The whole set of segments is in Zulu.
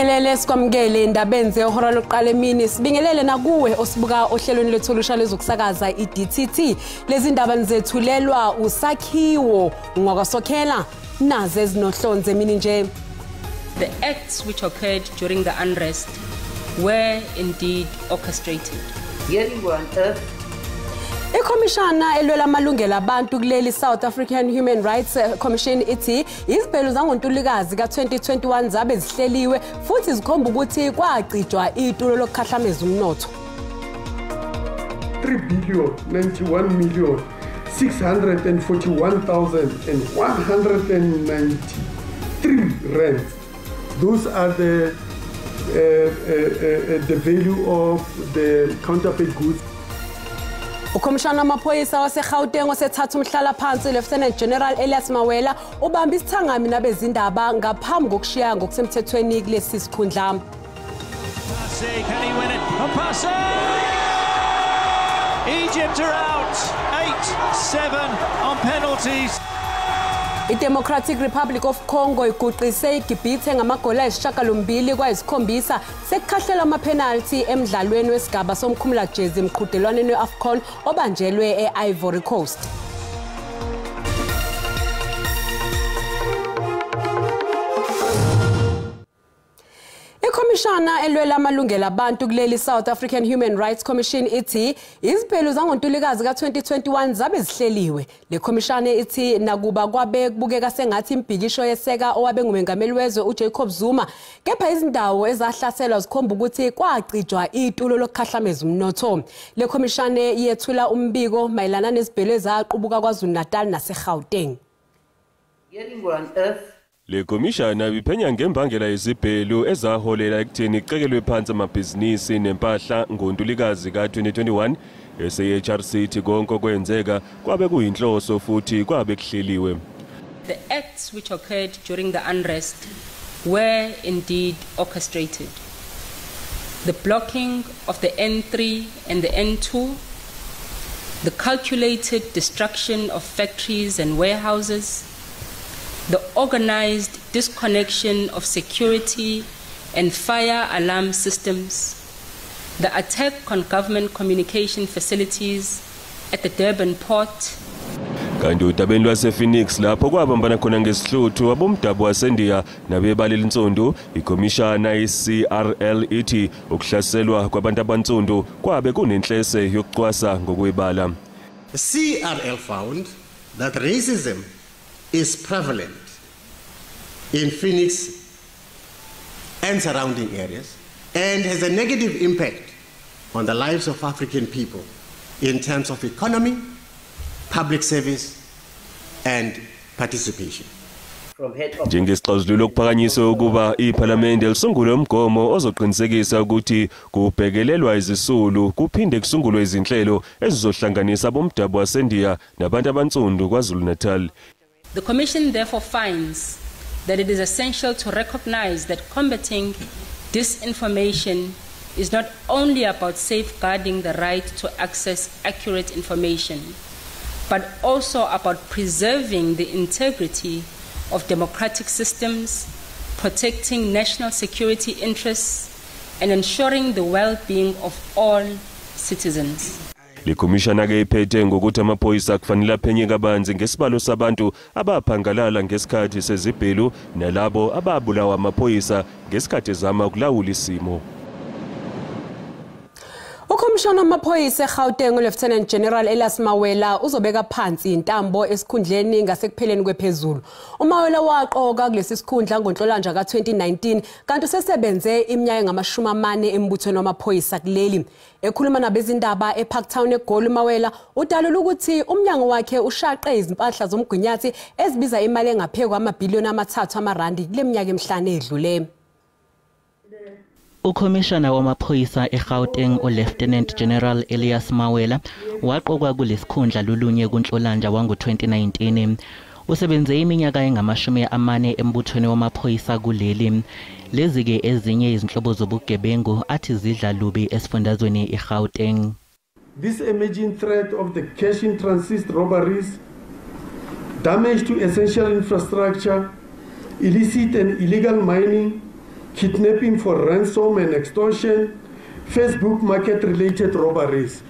Sibingelele sikwamukele indabeni zehora lokuqala emini, sibingelele nakuwe osibuka ohlelweni lwethu olusha lwezokusakaza iDTT. Lezi ndaba nizethulelwa usakhiwo ngwakasokhela nazo ezinohlonze emini nje. The acts which occurred during the unrest were indeed orchestrated. Ikhomishana elwela amalungelo abantu kuleli South African Human Rights Commission ithi izibhelu zangoNtulikazi ka-2021 zabe zihleliwe futhi zikhomba ukuthi kwacijwa itulo lokukhahlameza umnotho. 3,091,641,193 rand. Those are the value of the counterfeit goods. Ukhomishana wamaphoyisa waseGauteng osethatha umhlala phansi Lieutenant General Elias Mawela ubamba isithangami nabezindaba ngaphambi kokushiya ngokusemthethweni kulesi sikhundla. Egypt are out 8-7 on penalties. I-Democratic Republic of Congo iguqise iGibhithe ngamagoli ayisishiyagalombili kwayisikhombisa sekukhahlela ama-penalty emdlalweni wesigaba somkhumulajezi emqhudelwaneni we-AFCON obanjelwe e-Ivory Coast. Ikhomishana elwela amalungelo abantu kuleli South African Human Rights Commission ithi izibhelu zangoNtulikazi ka-2021 zabe zihleliwe. Le khomishana ithi nakuba kwabe kubukeka sengathi imibhikisho yeseka owabe ngumengameli wezwe uJacob Zuma, kepha izindawo ezahlaselwa zikhomba ukuthi kwacijwa itulo lokukhahlameza umnotho. Le khomishana yethula umbiko mayelana nezibhelu ezaqubuka KwaZulu-Natal naseGauteng. Le khomishana iphenya ngembangela yezibhelu ezaholela ekutheni kucekelwe phansi amabhizinisi nempahla ngoNtulikazi ka-2021. SAHRC ithi konke okwenzeka kwabe kuyinhloso futhi kwabe kuhleliwe. The acts which occurred during the unrest were indeed orchestrated. The blocking of the N3 and the N2, the calculated destruction of factories and warehouses, the organized disconnection of security and fire alarm systems, the attack on government communication facilities at the Durban port. Kanti udabeni lwasePhoenix lapho kwabambana khona ngesihluthu abomdabu waseNdiya nabebala elinsundu, ikhomishana iCRL ithi ukuhlaselwa kwabantu abansundu kwabe kunenhlese yokucwasa ngokwebala. The CRL found that racism is prevalent in Phoenix and surrounding areas and has a negative impact on the lives of African people in terms of economy, public service, and participation. Njengesixazululo kuphakanyiswe ukuba iPhalamende lisungule umgomo ozoqinisekisa ukuthi kubhekelelwa izisulu kuphinde kusungulwe izinhlelo ezizohlanganisa abomdabu waseNdiya nabantu abansundu KwaZulu-Natal. The Commission therefore finds that it is essential to recognize that combating disinformation is not only about safeguarding the right to access accurate information, but also about preserving the integrity of democratic systems, protecting national security interests, and ensuring the well-being of all citizens. Le khomishana ke iphethe ngokuthi amaphoyisa kufanele aphenye kabanzi ngesibalo sabantu abaphangalala ngesikhathi sezibhelu nalabo ababulawa amaphoyisa ngesikhathi ezama ukulawula isimo. Ukhomishana wamaphoyisa eGauteng uLieutenant General Elias Mawela uzobeka phansi intambo esikhundleni ngasekupheleni kwephezulu. UMawela waqoka kulesi sikhundla ngoNhlolanja ka-2019 kanti usesebenze iminyaka engama-40 embuthweni wamaphoyisa kuleli. Ekhuluma nabezindaba eParktown eGoli, uMawela udalula ukuthi umnyango wakhe ushaqe izimpahla zomgunyathi ezibiza imali engaphezu kwamabhiliyoni 3 amarandi kule minyaka emihlanu edlule. Ukhomishana wamaphoyisa eGauteng uLieutenant General Elias Mawela waqokwa kulesikhundla lolunye kuNhlolanja wango-2019. Usebenze iminyaka engama-40 embuthweni wamaphoyisa kuleli. Lezi-ke ezinye izinhlobo zobugebengu athi zidla lubi esifundazweni iGauteng. This emerging threat of the cash in transit robberies, damage to essential infrastructure, illicit and illegal mining, kidnapping for ransom and extortion, Facebook market-related robberies.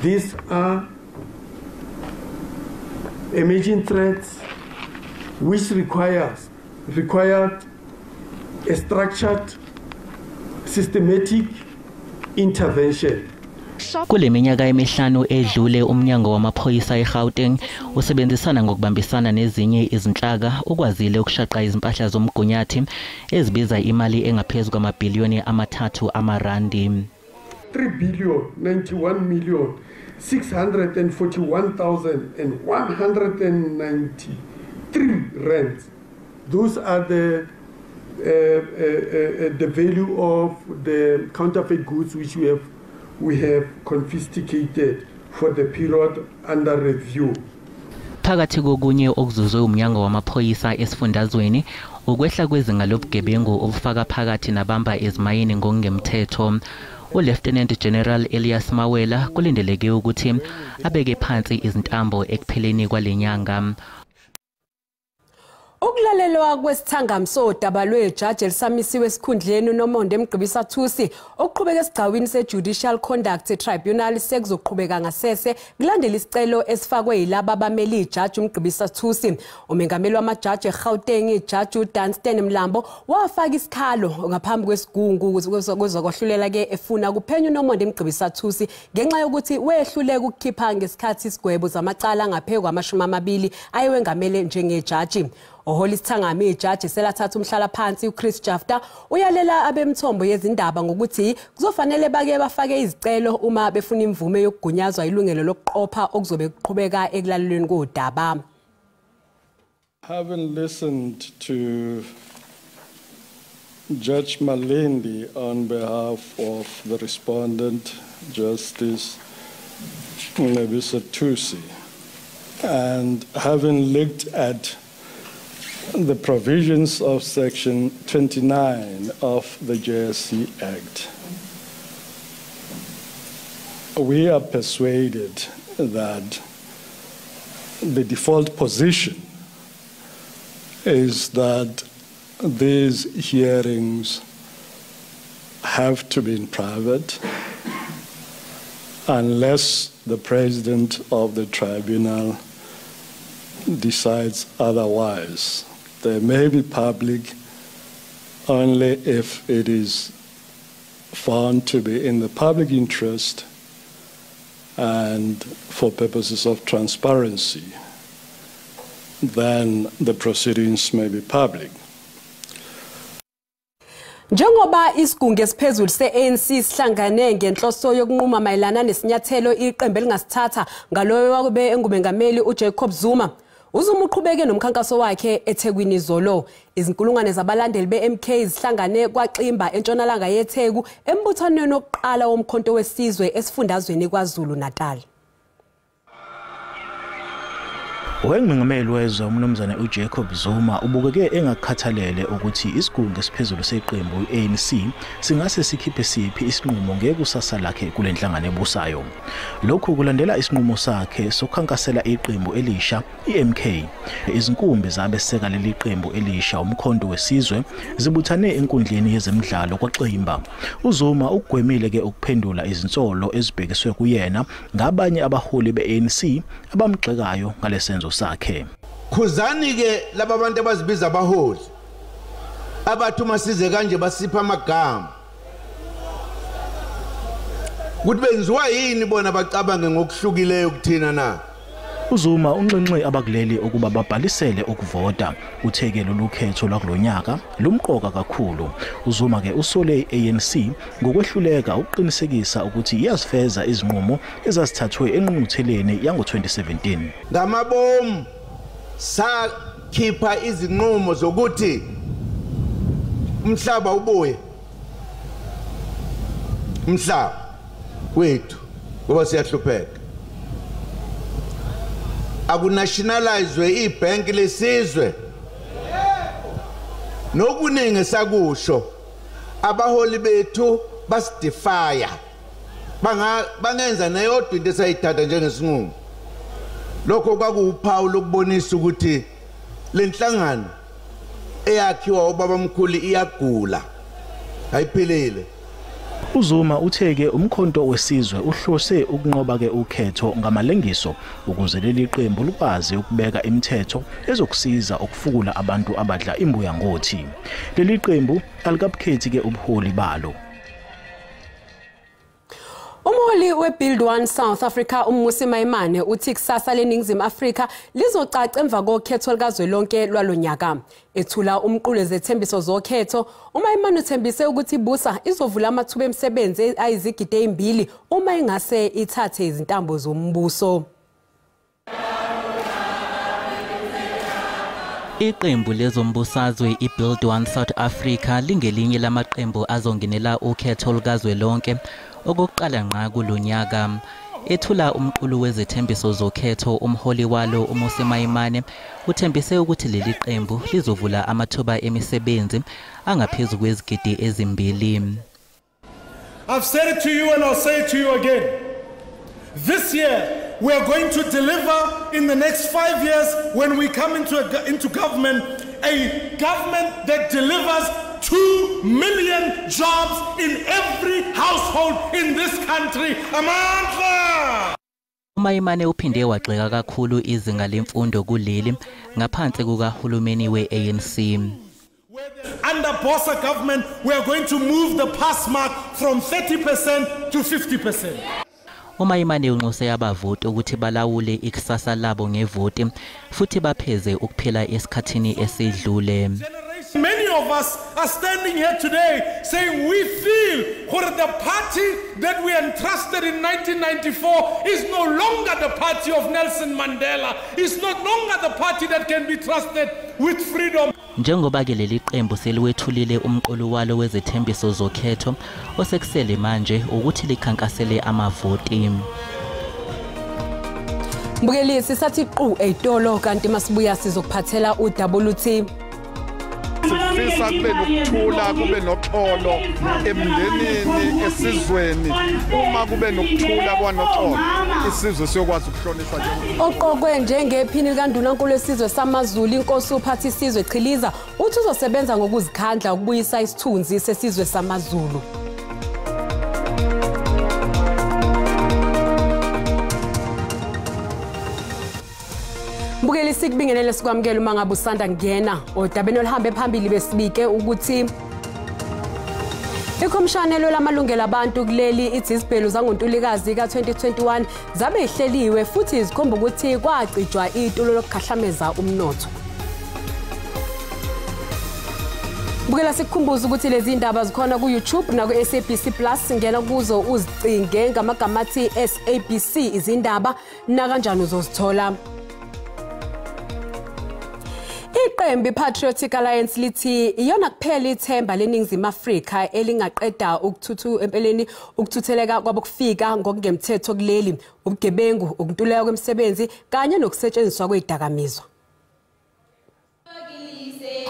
These are emerging threats which required a structured, systematic intervention. Kule minyaka emihlanu edlule umnyango wamaphoyisa eGauteng usebenzisana ngokubambisana nezinye izinhlaka ukwazile ukushaqa izimpahla zomgunyathi ezibiza imali engaphezu kwamabhiliyoni 3 amarandi. 3,091,641,193 rands. Those are the value of the counterfeit goods which we have confiscated for the period under review. Phakathi kokunye okuzuzwe umnyango wamaphoyisa esifundazweni ukwehla kwezinga lobugebengu obufaka phakathi nabamba ezimayini ngokungemthetho. ULieutenant General Elias Mawela kulindeleke ukuthi abeke phansi izintambo ekupheleni kwalenyanga. Ukulalelwa kwesithangami sodaba lwejaji elisamisiwe esikhundleni uNomonde Mgqibisa Thusi okuqhubeka esigcawini seJudicial Conduct Tribunal sekuzoqhubeka ngasese kulandela isicelo esifakwe yilaba abameli ijaji uMgqibisa Thusi. Umengameli wamajaji eGauteng ijaji uDanstan Mlambo wafaka isikhalo ngaphambi kwesigungu kwezokwahlulela ke efuna kuphenywa uNomonde Mgqibisa Thusi ngenxa yokuthi wehluleka ukukhipha ngesikhathi isigwebo zamacala ngaphezu kwama-20 ayewengamele njengejaji. Ohola isithangami ijaji selathatha umhlala phansi uChris Jafta uyalela abemthombo yezindaba ngokuthi kuzofanele bake bafake izicelo uma befuna imvume yokugunyazwa ilungelo lokuqopha okuzobe kuqhubeka ekulalelweni kodaba. Having listened to Judge Malindi on behalf of the respondent, Justice Mngqibisa Thusi, and having looked at the provisions of Section 29 of the JSC Act, we are persuaded that the default position is that these hearings have to be in private unless the president of the tribunal decides otherwise. They may be public only if it is found to be in the public interest and for purposes of transparency. Then the proceedings may be public. Njengoba isigungu esiphezulu se-ANC sihlangane ngenhloso yokunquma mayelana nesinyathelo iqembu elingasithatha ngaloyo wakube engumengameli uJacob Zuma, uZuma uqhubeke nomkhankaso wakhe eThekwini izolo. Izinkulungwane zabalandeli be-MK zihlangane kwaXimba entshonalanga yeTheku embuthanweni wokuqala womkhonto wesizwe esifundazweni KwaZulu Natal. Owengumengameli wezwe umnumzane uJacob Zuma ubukeke engakhathalele ukuthi isigungu esiphezulu seqembu i-ANC singase sikhiphe siphi isinqumo ngekusasa lakhe kule nhlangano ebusayo. Lokhu kulandela isinqumo sakhe sokukhankasela iqembu elisha i-MK. Izinkumbi zabeseka leli qembu elisha umkhonto wesizwe zibuthane enkundleni yezemidlalo kwaXimba. uZuma ugwemile ke ukuphendula izinsolo ezibhekiswe kuyena ngabanye abaholi be-ANC abamgxekayo ngalesenzo sakhe. Khuzani ke laba bantu abazibiza abaholi abathi uma size kanje basipha amagama ukuthi benziwa yini bona bacabange ngokuhlukileyo kuthina na. uZuma unxenxe abakuleli ukuba babhalisele ukuvota. Utheke lolu khetho lwakulonyaka lumqoka kakhulu. uZuma ke usole i-ANC ngokwehluleka ukuqinisekisa ukuthi iyazifeza izinqumo ezazithathwe enqungqutheleni yango-2017. Ngamabomu sakhipha izinqumo zokuthi umhlaba ubuye, umhlaba wethu ngoba siyahlupheka. Akunationalizwe ibhenki lesizwe. Nokuningi sakusho abaholi bethu basidefya, bangenza neyodwa into esayithatha njengesinqumo. Lokho kwakuwuphawu lokubonisa ukuthi lenhlangano Eyakhiwa ubabamkhulu iyagula, ayiphelele. uZuma uthe-ke umkhonto wesizwe uhlose ukunqoba-ke ukhetho ngamalengiso ukuze leli qembu likwazi ukubeka imithetho ezokusiza ukufukula abantu abadla imbuya ngothi. Leli qembu alikabukhethi-ke ubuholi balo. Umholi weBuild One South Africa uMmusi Maimane uthi kusasa leNingizimu Afrika lizocaca emva kokhetho likazwelonke lwalonyaka. Ethula umqulu wezethembiso zokhetho, uMaimane uthembise ukuthi iBUSA izovula amathuba emisebenzi ayizigidi ezimbili uma ingase ithathe izintambo zombuso. Iqembu lezombusazwe iBuild One South Africa lingelinye lamaqembu azongenela ukhetho lukazwelonke okokuqala ngqa kulonyaka. Ethula umqulu wezethembiso zokhetho, umholi walo uMmusi Maimane uthembise ukuthi leli qembu lizovula amathuba emisebenzi angaphezu kwezigidi ezimbili. I've said it to you and I'll say it to you again. This year we are going to deliver in the next 5 years when we come into government, a government that delivers 2 million jobs in every household in this country. Amandla! uMaimane uphinde wagxeka kakhulu izinga lemfundo kuleli ngaphansi kukahulumeni we-ANC. Under BOSA government, we are going to move the pass mark from 30% to 50%. uMaimane unxuse abavoti ukuthi balawule ikusasa labo ngevoti futhi bapheze ukuphila esikhathini esidlule. Many of us are standing here today saying we feel that the party that we entrusted in 1994 is no longer the party of Nelson Mandela. It's no longer the party that can be trusted with freedom. Njengoba ke leli qembu seliwethulile umqulu walo wezethembiso zokhetho, osekusele manje ukuthi likhankasele amavoti. Mbukeli, sisathi qu eyitolo kanti masibuya sizokuphathela uWT. Sifisa kube nokuthula, kube noxolo emndenini, esizweni. Uma kube nokuthula kwanoxolo, isizwe siyokwazi ukuhlonishwa. Oqokwe njengephini likaNdunankulu wesizwe samaZulu inkosi uPhathisizwe Chiliza uthi uzosebenza ngokuzikhandla ukubuyisa isithunzi sesizwe samaZulu. Mbukeli, sikubingelele sikwamukele uma ngabe usanda kungena odabeni oluhambe phambili. Besibike ukuthi ikhomishana lamalungelo abantu kuleli ithi izibhelu zangoNtulikazi ka-2021 zabe ihleliwe futhi zikhomba ukuthi kwacijwa itulo lokukhahlameza umnotho. Bukela, sikukhumbuza ukuthi lezi ndaba zikhona ku-YouTube naku-SABC Plus. Ngena kuzo uzicinge ngamagama athi SABC izindaba, nakanjani uzozithola. Iqembu iPatriotic Alliance lithi iyona kuphela ithemba leNingizimu Afrika elingaqeda ukuthuthu empeleni ukuthutheleka kwabokufika ngokungemthetho kuleli, ubugebengu, ukuntuleka kwemisebenzi kanye nokusetshenziswa kwezidakamizwa.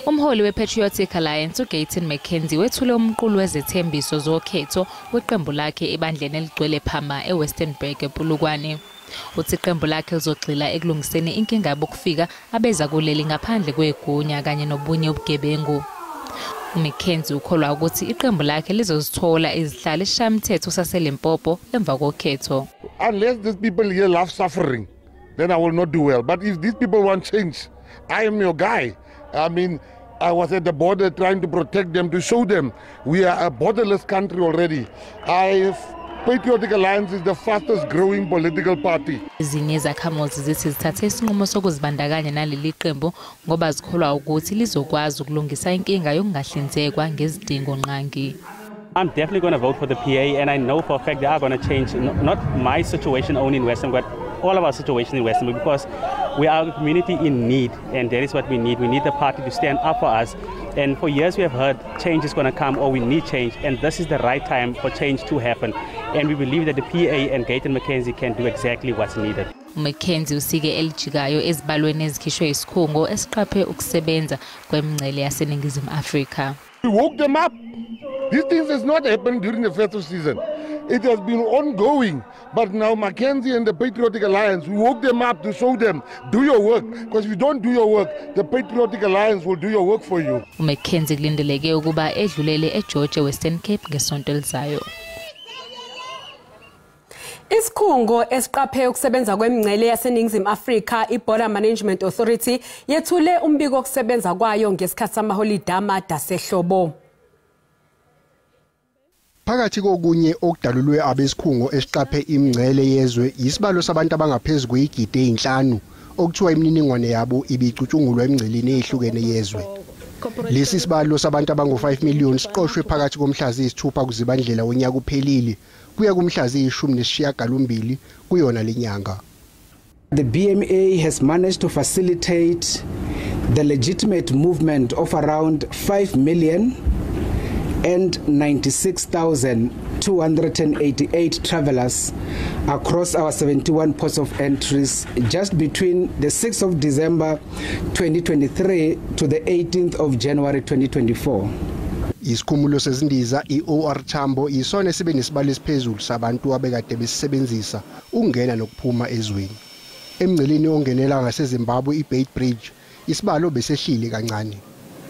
Umholi wePatriotic Alliance uGayton McKenzie wethule umqulu wezethembiso zokhetho weqembu lakhe ebandleni eligcwele phama eWesternburg ePolokwane. Uthi iqembu lakhe lizogxila ekulungiseni inkinga yabokufika abeza kuleli ngaphandle kwegunya kanye nobunye ubugebengu. uMcKenzie ukholwa ukuthi iqembu lakhe lizozithola izihlalo esishayamthetho saseLimpopo emva kokhetho. Unless these people here love suffering, then I will not do well. But if these people want change, I am your guy. I mean, I was at the border trying to protect them, to show them we are a borderless country already. Patriotic Alliance is the fastest growing political party. Ezinye izakhamuzi zithi zithathe isinqumo sokuzibandakanya naleli qembu ngoba zikholwa ukuthi lizokwazi ukulungisa inkinga yokungahlinzekwa ngezidingo ngqangi. I'm definitely going to vote for the PA, and I know for a fact they are going to change not my situation only in Western, but all of our situation in Western, because we are a community in need, and that is what we need. We need the party to stand up for us. And for years we have heard change is going to come, or we need change, and this is the right time for change to happen. And we believe that the PA and Gayton McKenzie can do exactly what's needed. McKenzie usike elijikayo ezibalweni ezikhishwe isikhungo esiqaphe ukusebenza kwemingcele yaseNingizimu Afrika. We woke them up. These things has not happened during the festive season. It has been ongoing, but now Mackenzie and the Patriotic Alliance, we woke them up to show them, do your work, because if you don't do your work, the Patriotic Alliance will do your work for you. UMcKenzie kulindeleke ukuba edlulele eGeorge Western Cape ngesonto elizayo. Isikhungo esiqaphe ukusebenza kwemingcele yaseNingizimu Afrika, iBorder Management Authority, yethule umbiko wokusebenza kwayo ngesikhathi samaholide amade asehlobo. Phakathi kokunye okudalulwe abesikhungo esiqaphe imingcele yezwe isibalo sabantu abangaphezulu kweyigidi ezinhlanu okuthiwa imininingwane yabo ibicutshungulwa emingceleni ehlukene yezwe. Lesi sibalo sabantu abangu-5 million siqoshwe phakathi komhla ziyisithupha kuZibandlela wonyaka uphelile kuya kumhla ziyi-18 kuyona lenyanga. The BMA has managed to facilitate the legitimate movement of around 5,096,288 travelers across our 71 ports of entries just between the 6th of December 2023 to the 18th of January 2024. Isikhumulo sezindiza iOR Tambo isona esibe nesibalo esiphezulu sabantu abekade besebenzisa ukungena nokuphuma ezweni. Emngceleni ongenela ngaseZimbabwe iBeitbridge isibalo besehlile kancane.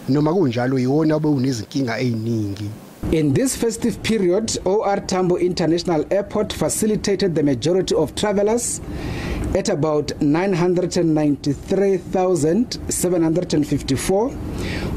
Noma kunjalo iwona obewunezinkinga eziningi. In this festive period, OR Tambo International Airport facilitated the majority of travelers at about 993,754,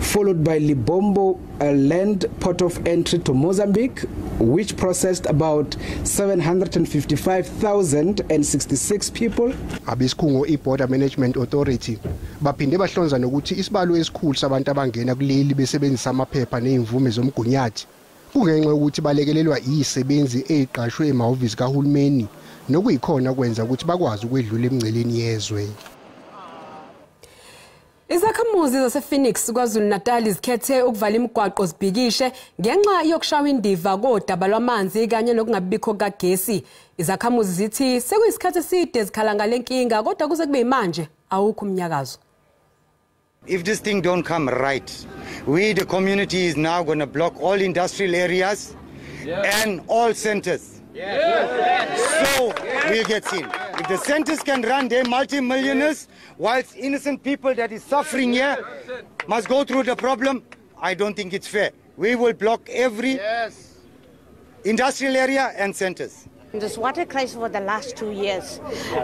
followed by Libombo land port of entry to Mozambique, which processed about 755,066 people. Abesikhungo iBorder Management Authority baphinde bahlonza nokuthi isibalo esikhulu sabantu abangena kuleli besebenzisa amaphepha nezimvume zomgunyathi kungenxa yokuthi balekelelwa izisebenzi eziqashwe emahhovisi kahulumeni nokuyikhona kwenza ukuthi bakwazi ukwedlula emngceleni yezwe. Izakhamuzi zasePhoenix KwaZulu-Natal zikhethe ukuvala imigwaqo zibhikishe ngenxa yokushawa indiva kodaba lwamanzi kanye nokungabikho kagesi. Izakhamuzi zithi sekuyisikhathi eside zikhala ngale nkinga kodwa kuze kube manje awukho umnyakazo. If this thing don't come right, we the community is now going to block all industrial areas and all centers. So we get seen. If the centers can run, they're multi-millionaires, whilst innocent people that is suffering here must go through the problem. I don't think it's fair. We will block every industrial area and centers. This water crisis for the last 2 years.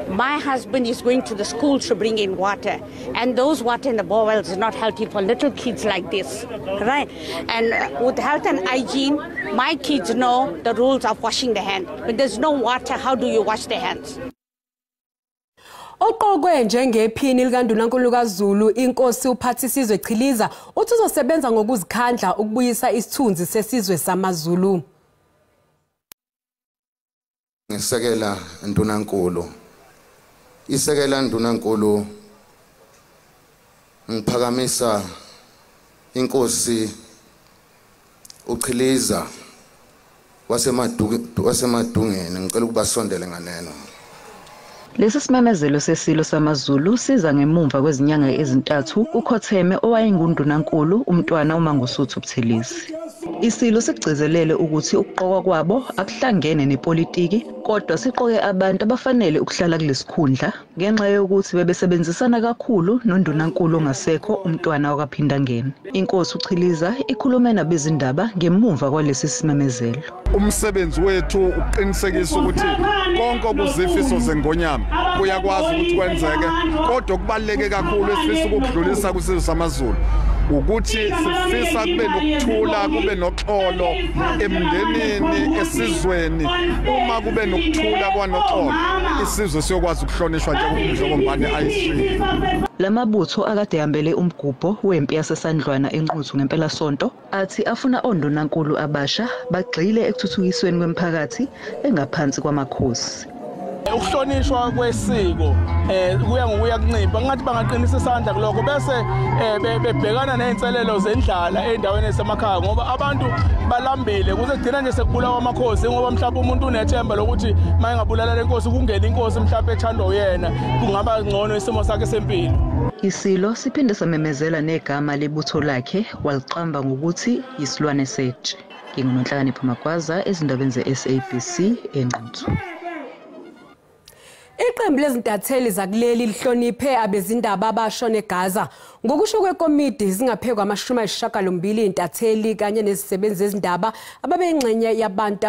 My husband is going to the school to bring in water, and those water in the borewells is not healthy for little kids like this, right? And with health and hygiene, my kids know the rules of washing the hand. When there's no water, how do you wash the hands? Oqokwe njengephini likaNdunankulu kaZulu inkosi uPhathisizwe Chiliza uthi uzosebenza ngokuzikhandla ukubuyisa isithunzi sesizwe samaZulu. Ngisekela Ndunankulu. Isekela Ndunankulu ngiphakamisa inkosi uChiliza waseMadungeni, ngicela ukuba sondele nganeno. Lesi simemezelo sesilo samaZulu siza ngemumva kwezinyanga ezintathu ukhotheme owayengundunankulu umntwana uMangosuthu Buthelezi. Isilo sigcizelele ukuthi ukuqokwa kwabo akuhlangene nepolitiki kodwa siqoke abantu abafanele ukuhlala kulesikhundla ngenxa yokuthi bebesebenzisana kakhulu nondunankulu ongasekho umntwana wakaPhindangene. Inkosi uChiliza ikhulume nabezindaba ngemumva kwalesi simemezelo. Umsebenzi wethu uqinisekisa ukuthi konke okuzifiso zengonyama kuyakwazi ukuthi kwenzeke, kodwa kubaluleke kakhulu esifisa ukudlulisa kwisizwe samaZulu ukuthi sifisa kube nokuthula, kube noxolo emndenini, esizweni. Uma kube nokuthula kwanoxolo, isizwe siyokwazi ukuhlonishwa njengombane ayishiye. Lamabutho akade ehambele umgubho wempi yaseSandlwana eNquthu ngempelasonto athi afuna ondunankulu abasha bagxile ekuthuthukisweni kwemphakathi engaphansi kwamakhosi. Ukuhlonishwa kwesiko kuya ngokuya kuncipha, ngathi bangaqinisa isandla kulokho bese bebhekana nezinselelo zendlala endaweni esemakhaya, ngoba abantu balambile kuze kugcina nje sekubulawa amakhosi, ngoba mhlawumbe umuntu unethemba lokuthi mayengabulala lenkosi kungena inkosi mhlawumbe ethandwa uyena, kungaba ngcono isimo sakhe sempilo. Isilo siphinde samemezela negama lebutho lakhe waliqamba ngokuthi isilwane setshe. NginguNonhlakanipho Magwaza ezindabeni ze-SABC eNquthu. Iqembu lezintatheli zakuleli lihloniphe abezindaba abashone eGaza. Ngokusho kwekomidi zingaphekwa 98 intatheli kanye nezisebenzi zezindaba ababengxenye yabantu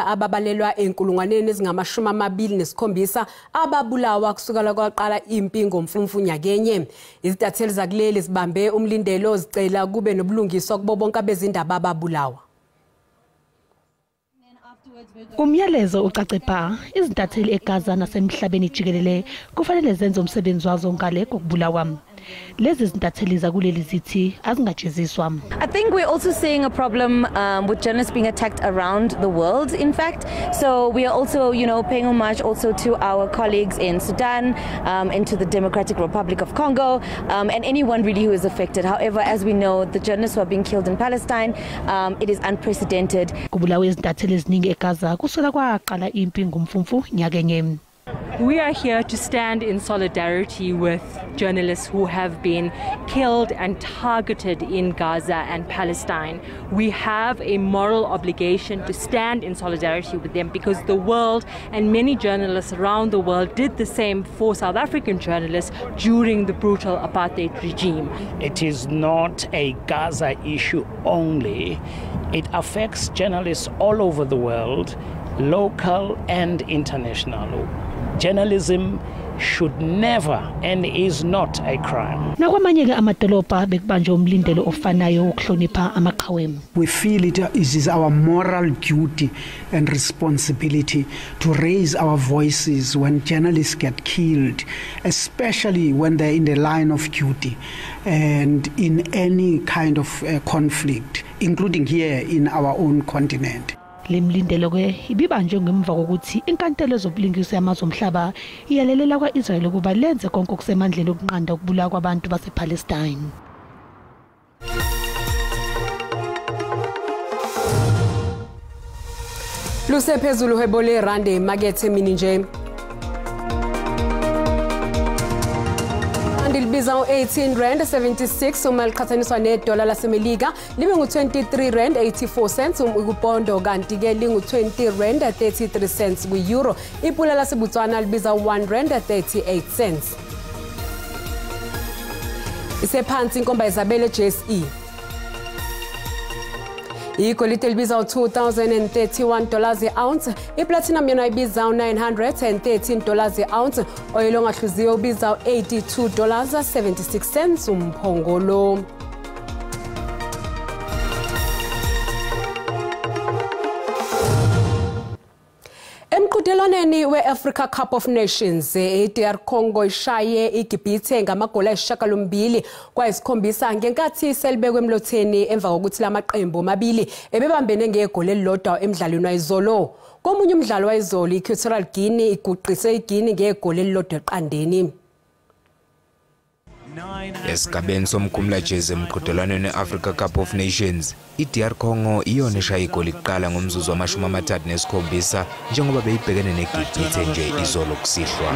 ababalelwa enkulungwaneni ezingama-27 ababulawa kusukela kwaqala impi ngomfumfu nyakenye. Izintatheli zakuleli zibambe umlindelo zicela kube nobulungiswa kubo bonke abezindaba ababulawa. Umyalezo ucace bha, izintatheli eGaza nasemhlabeni jikelele kufanele zenze umsebenzi wazo ngale kokubulawa. Lezi zintatheli zakuleli zithi azingajeziswa. I think we're also seeing a problem with journalists being attacked around the world, in fact. So we are also, you know, paying homage also to our colleagues in Sudan, into the Democratic Republic of Congo, and anyone really who is affected. However, as we know, the journalists who are being killed in Palestine, it is unprecedented. Kubulawa izintatheli eziningi eGaza kusukela kwaqala impi ngomfumfu nyakenye. We are here to stand in solidarity with journalists who have been killed and targeted in Gaza and Palestine. We have a moral obligation to stand in solidarity with them because the world and many journalists around the world did the same for South African journalists during the brutal apartheid regime. It is not a Gaza issue only. It affects journalists all over the world, local and international. Journalism should never and is not a crime. Nakwamanye ke amadolobha bekubanjwe umlindelo ofanayo wokuhlonipha amaqhawe. We feel it is our moral duty and responsibility to raise our voices when journalists get killed, especially when they're in the line of duty and in any kind of conflict, including here in our own continent. Lemlindelo ke ibibanjwe ngemva kokuthi inkantolo yezobulungiswa yamazwe omhlaba iyalelela kwa-Israel ukuba lenze konke okusemandleni ukunqanda ukubulawa kwabantu basePalestine. Lusephezulu uhwebo lerandi emakethe emini nje. Libiza u-18 rand 76 uma liqhathaniswa nedola laseMelika, libe ngu-23 rand 84 cents kupondo, kanti ke lingu-20 rand 33 cents kwi-euro. Ipula laseBotswana libiza 1 rand 38 cents. Isephansi inkomba yezabelo JSE. Igolide libiza $2,031 i-ounce, iplatinum yona ibiza $913 i-ounce, oyilo ongahluziwe ubiza $82.76 umphongolo. Emqhudelwaneni we-Africa Cup of Nations, i-DR Congo ishaye iGibhithe ngamagoli ayisishiyagalombili kwayisikhombisa ngenkathi selibekwe emlotheni emva kokuthi lamaqembu amabili ebebambene ngegoli elilodwa emdlalweni wayizolo. Komunye umdlalo wayizolo, i-Equatorial Guinea iguqise iGuinea ngegoli elilodwa eqandeni. Esigabeni somkhumulajezi emqhudelwaneni we-Africa Cup of Nations, i-DR Congo iyona eshaya igoli kuqala ngomzuzu wama-37 njengoba beyibhekene neGibhithe nje izolo kusihlwa.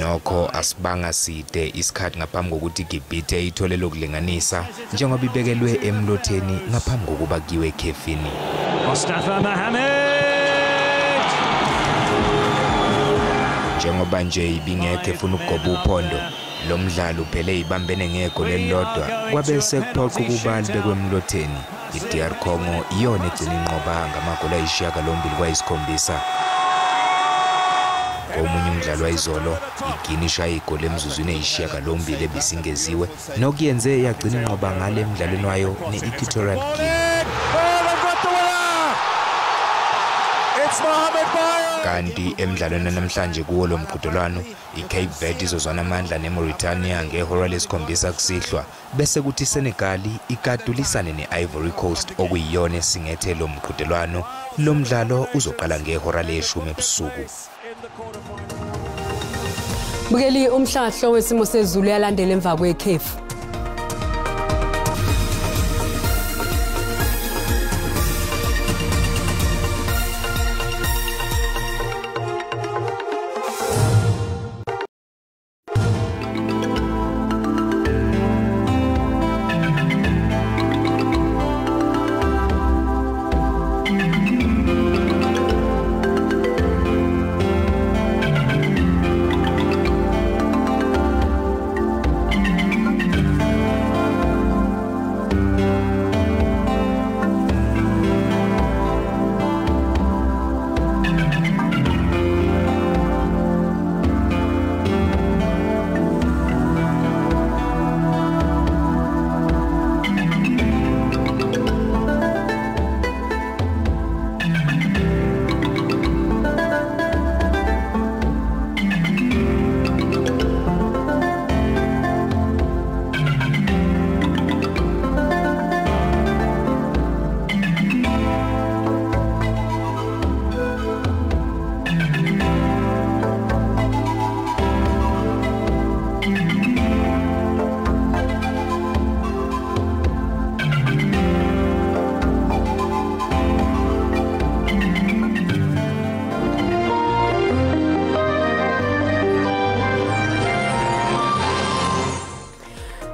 Nokho asibanga side isikhathi ngaphambi kokuthi iGibhithe ithole lokulinganisa njengoba ibekelwe emlotheni ngaphambi kokuba kuyiwe ekhefini. Mustafa Mohamed Njengoba nje ibingekho efuna ukugoba uphondo, lo mdlalo uphele ibambene ngegoli elilodwa kwabe sekuphoqa ukuba libekwe emlotheni. I-DR Congo iyona egcina inqoba ngamagoli ayisishiyagalombili kwayisikhombisa. Komunye umdlalo wayizolo, iGuinea ishaye igoli emzuzwini eyisishiyagalombili ebisingeziwe nokuyenze yagcina inqoba ngale emdlalweni wayo ne-Equatorial Guinea. It's Mohamed Bayo. Kanti emidlalweni namhlanje kuwo lo mqhudelwano iCape Verde izozwana amandla neMauritania ngehora lesikhombisa kusihlwa bese kuthi iSenegal ikadulisane neIvory Coast okuyiyona esingethe lo mqhudelwano. Lo mdlalo uzoqala ngehora leshumi ebusuku. Bukeli umhlahlo wesimo sezulu yalandela emva kwekhefu.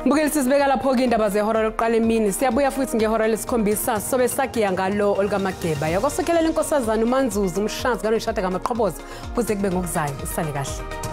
Mbukeli sizibeka lapho ke indaba zehora lokuqala emini. Siyabuya futhi ngehora lesikhombisa sobe sagiya ngalo olukaMageba. Yakosokhelela inkosazana uManzuzu umshazi kaNoshada kaMaqhoboza kuze kube ngokuzayo. Usale kahle.